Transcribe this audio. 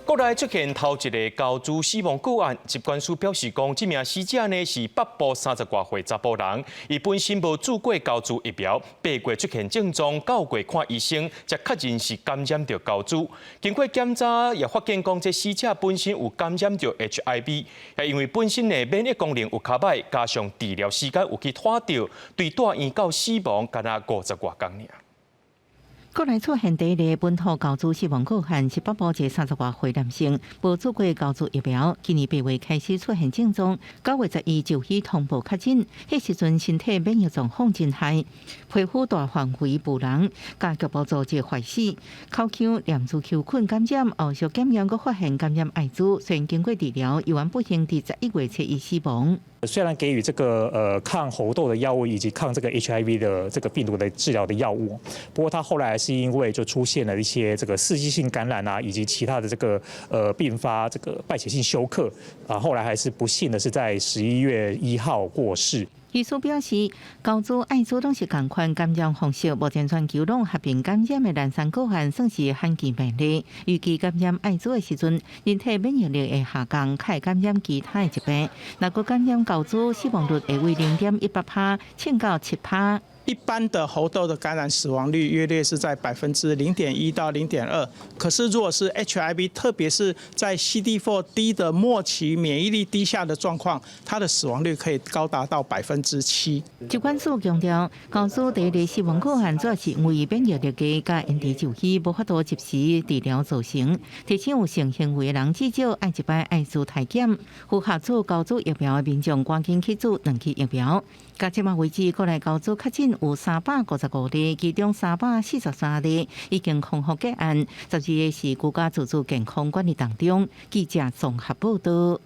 國內出現頭一个猴痘死亡個案，疾管署表示講，這名死者呢是北部三十外歲查埔人，伊本身無注過猴痘疫苗，8月出現症狀，9月看醫生，才確認是感染著猴痘。經過檢查也發現講，這死者本身有感染著 HIV，也因為本身的免疫功能有較䆀，加上治療時間有去拖著，對蹛院到死亡干焦五十外工爾。國內出現第一例本土猴痘死亡個案，是北部一个三十外歲男性，無注過猴痘疫苗。今年8月開始出現症狀，9月11就醫通報確診。彼時陣身體免疫狀況真歹，皮膚大範圍浮膿，佮局部組織壞死，口腔念珠球菌感染，後續檢驗閣發現感染艾滋。雖然經過治療，猶原不幸佇11月初一死亡。雖然給予這個抗猴痘的藥物以及抗這個 HIV 的這個病毒的治療的藥物，不過他後來是因為就出現了一些這個刺激性感染啊，以及其他的這個併發這個敗血性休克啊，後來還是不幸的是在11月1號過世。醫師表示，猴痘、艾滋攏是仝款感染方式，目前全球攏合併感染的濫山個案算是罕見病例。預計感染艾滋的時陣，人體免疫力會下降，較會感染其他的疾病。若閣感染猴痘，死亡率會為0.18趴，升到7趴。一般的猴痘的感染死亡率約略是在0.1%到0.2%，可是如果是 HIV，特別是在 CD4 低的末期免疫力低下的狀況，它的死亡率可以高達到7%。疾管署強調，猴痘第一例死亡個案主要是因為免疫力低，佮延遲就醫，無法度及時治療造成。提醒有性行為的人至少愛一擺艾滋篩檢，符合注猴痘疫苗的民眾趕緊去注兩劑疫苗。到這馬為止，國內猴痘確診有355例，其中343例已經康復結案，12個是居家自主健康管理當中。記者綜合報道。